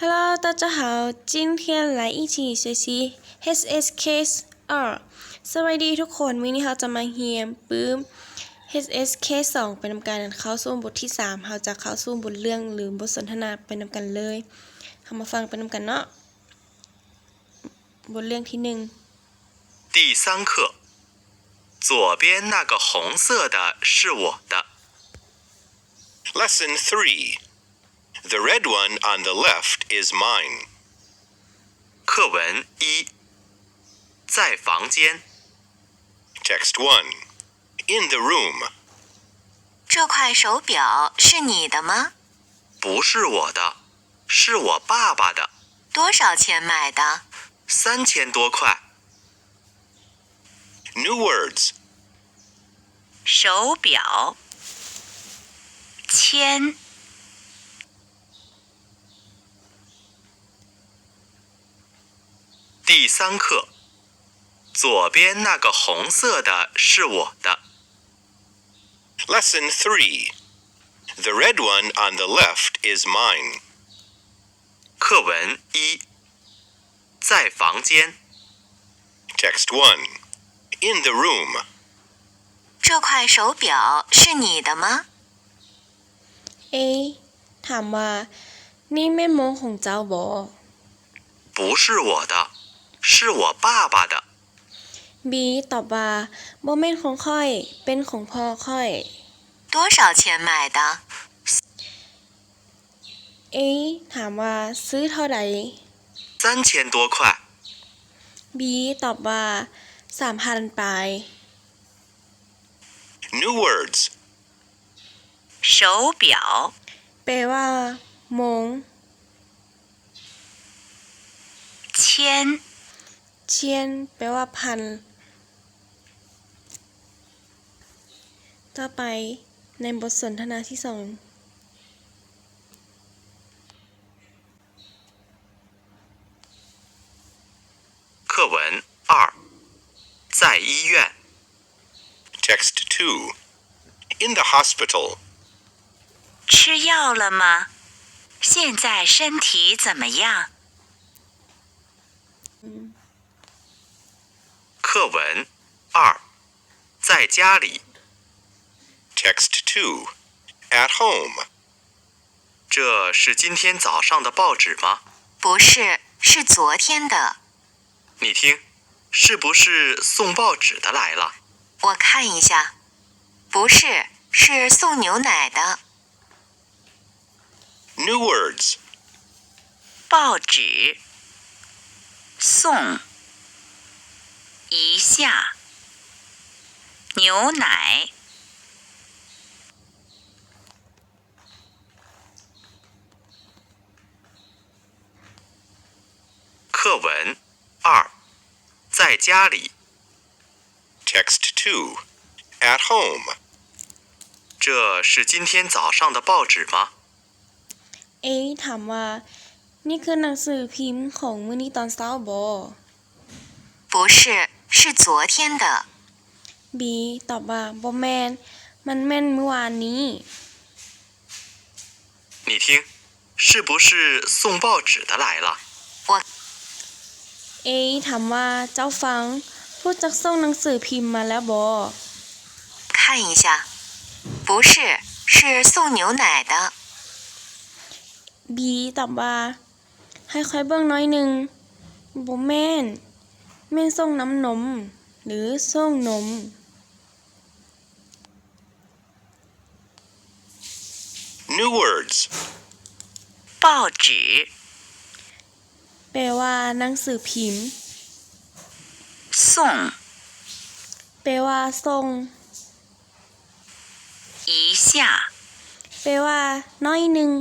Hello 大家好，今天来一起学习 H S K 二。 ສະບາຍດີທຸກຄົນ, ມື້ນີ້ເຮົາຈະມາຮຽນປຶ້ມ H S K ສອງ ໄປນຳກັນ. ເຂົ້າສູ່ບົດທີສາມ ເຮົາຈະເຂົ້າສູ່ບົດເລື່ອງ ຫຼື ບົດສົນທະນາໄປນຳກັນເລີຍ. ເຮົາມາຟັງໄປນຳກັນເນາະ. ບົດເລື່ອງທີໜຶ່ງ. 第三课，左边那个红色的是我的。 Lesson three. The red one on the left is mine. 课文一，在房间。 Text one. In the room. 这块手表是你的吗？不是我的，是我爸爸的。多少钱买的？三千多块。 New words. 手表，签。 第三课，左边那个红色的是我的。 Lesson three. The red one on the left is mine. 课文一，在房间。 Text one. In the room. 这块手表是你的吗？ A ຖາມວ່າ ນີ້ແມ່ນໂມງຂອງເຈົ້າບໍ? 不是我的，是我爸爸的。 B ຕອບວ່າ ບໍ່ແມ່ນຂອງຂ້ອຍ, ເປັນຂອງພໍ່ຂ້ອຍ. 多少钱买的？ A ຖາມວ່າ ຊື້ເທົ່າໃດ? 三千多块。 B ຕອບວ່າ ສາມພັນປາຍ. New words. 手表， ແປວ່າ ໂມງ. 签， 签 ແປວ່າ ພັນ. ຕໍ່ໄປ ໃນບົດສົນທະນາທີສອງ. 课文二，在医院。 Text two. In the hospital. 吃药了吗？现在身体怎么样？ 课文二，在家里。 Text two. At home. 这是今天早上的报纸吗？不是，是昨天的。你听，是不是送报纸的来了？我看一下。不是，是送牛奶的。New words. 报纸，送，一下，牛奶。 课文二，在家里。 Text two. At home. 这是今天早上的报纸吗？ A ถາມວ່າ ນີ້ຄືໜັງສືພິມຂອງມື້ນີ້ຕອນເຊົ້າບໍ? 不是，是昨天的。 B ຕອບວ່າ ບໍ່ແມ່ນ, ມັນແມ່ນມື້ວານນີ້. 你听，是不是送报纸的来了？ A ຖາມວ່າ ເຈົ້າຟັງ, ຜູ້ຈັກສົ່ງໜັງສືພິມມາແລ້ວບໍ? 看一下。不是，是送牛奶的。 B ຕອບວ່າ ໃຫ້ຂ້ອຍເບິ່ງໜ້ອຍໜຶ່ງ. ບໍ່ແມ່ນ, ແມ່ນສົ່ງນ້ຳນົມ ຫຼື ສົ່ງນົມ. New words. 报纸 ແປວ່າໜັງສືພິມ. 送 ແປວ່າສົ່ງ. 一下 ແປວ່າໜ້ອຍໜຶ່ງ.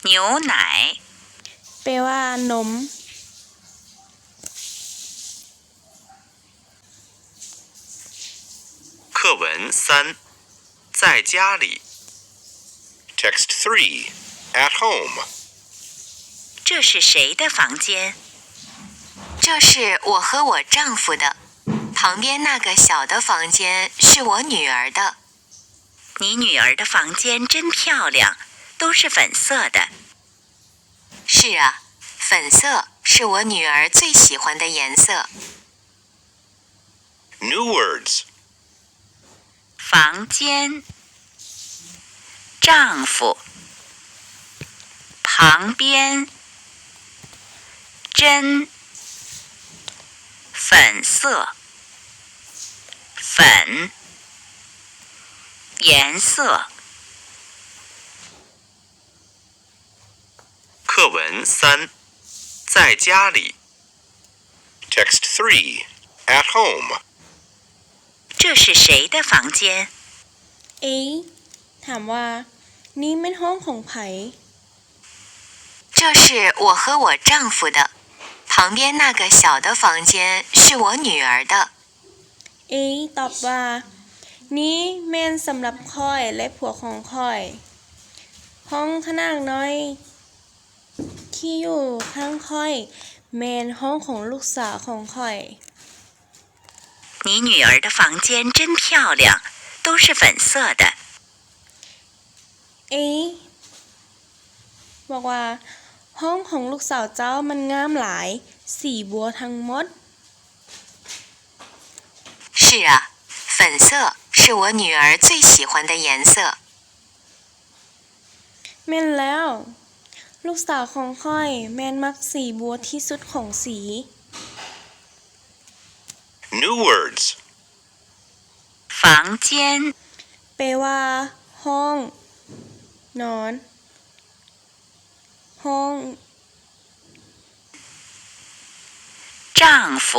牛奶 ແປວ່ານົມ. 课文三，在家里。 Text three. At home. 这是谁的房间？这是我和我丈夫的。旁边那个小的房间是我女儿的。你女儿的房间真漂亮，都是粉色的。是啊，粉色是我女儿最喜欢的颜色。 New words. 房间，丈夫，旁边，针，粉色，粉，颜色。 课文三，在家里。Text three, at home. 这是谁的房间？ A ຖາມວ່າ ນີ້ແມ່ນຫ້ອງຂອງໃຜ? 这是我和我丈夫的，旁边那个小的房间是我女儿的。 A ຕອບວ່າ ນີ້ແມ່ນສຳລັບຂ້ອຍ ແລະ ຜົວຂອງຂ້ອຍ. ຫ້ອງຂະໜາດນ້ອຍທີ່ຢູ່ຂ້າງຂ້ອຍ ແມ່ນຫ້ອງຂອງລູກສາວຂອງຂ້ອຍ. 你女儿的房间真漂亮，都是粉色的。 A ບອກວ່າ ຫ້ອງຂອງລູກສາວເຈົ້າມັນງາມຫຼາຍ ສີບົວທັງໝົດ. 是啊，粉色是我女儿最喜欢的颜色。 ແມ່ນແລ້ວ ລູກສາວຂອງຂ້ອຍແມ່ນມັກສີບົວທີ່ສຸດຂອງສີ. New words. 房间 ແປວ່າ ຫ້ອງນອນ, ຫ້ອງ. 丈夫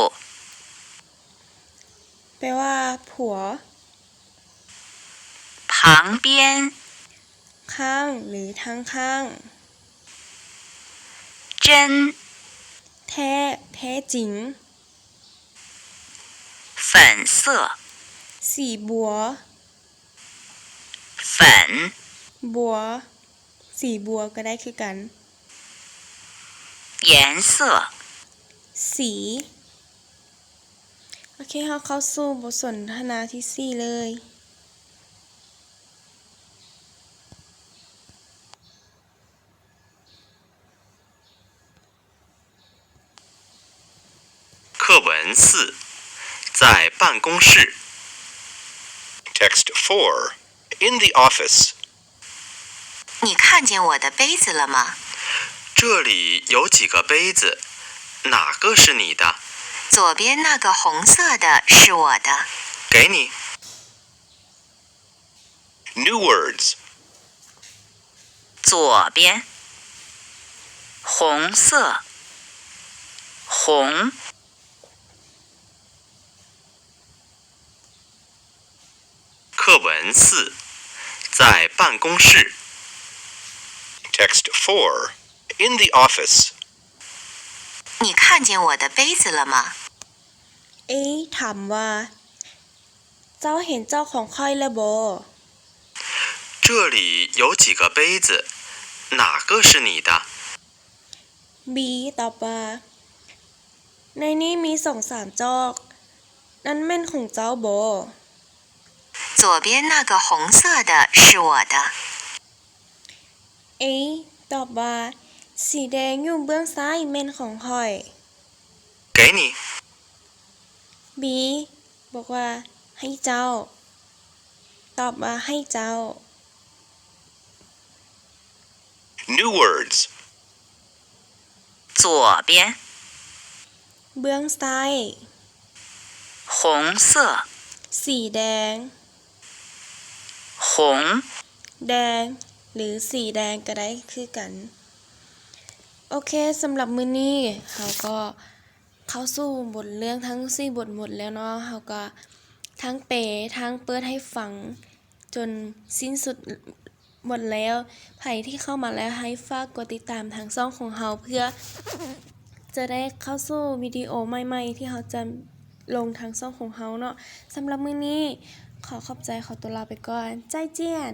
ແປວ່າ ຜົວ. 旁边 ຂ້າງ ຫຼື ທາງຂ້າງ. 针 ແທ້ ແທ້ຈິງ. 粉色 ສີບົວ. 粉 ບົວ, ສີບົວກໍໄດ້ຄືກັນ. 颜色 ສີ. ໂອເຄ, ເຮົາເຂົ້າສູ່ບົດສົນທະນາທີສີ່ເລີຍ. 课文四，在办公室。Text four, in the office. 你看见我的杯子了吗？这里有几个杯子，哪个是你的？左边那个红色的是我的。给你。 New words. 左边，红色，红。课文四，在办公室。Text four, in the office. 你看见我的杯子了吗？A ถามว่า ເຈົ້າເຫັນເຈົ້າຂອງຂ້ອຍແລ້ວບໍ? 这里有几个杯子，哪个是你的？B ຕອບວ່າ ໃນນີ້ມີສອງສາມຈອກ, ນັ້ນແມ່ນຂອງເຈົ້າບໍ? 左边那个红色的是我的。 A ຕອບວ່າ ສີແດງຢູ່ເບື້ອງຊ້າຍແມ່ນຂອງຂ້ອຍ. 给你。 B ບອກວ່າ ໃຫ້ເຈົ້າ, ຕອບວ່າ ໃຫ້ເຈົ້າ. New words. 左边 ເບື້ອງຊ້າຍ. 红色 ສີແດງ. 红 ແດງ ຫຼື ສີແດງກໍໄດ້ຄືກັນ. ໂອເຄ, ສຳລັບມື້ນີ້ເຮົາກໍເຂົ້າສູ່ບົດເລື່ອງທັງສີ່ບົດໝົດແລ້ວເນາະ. ເຮົາກໍທັງແປ ທັງເປີດໃຫ້ຟັງ ຈົນສິ້ນສຸດໝົດແລ້ວ. ໃຜທີ່ເຂົ້າມາແລ້ວ ໃຫ້ຝາກກົດຕິດຕາມທາງຊ່ອງຂອງເຮົາ ເພື່ອຈະໄດ້ເຂົ້າສູ່ວິດີໂອໃໝ່ໆ ທີ່ເຮົາຈະລົງທາງຊ່ອງຂອງເຮົາເນາະ. ສຳລັບມື້ນີ້ ຂໍຂອບໃຈ, ຂໍຕົວລາໄປກ່ອນ. ໃຈຈຽນ.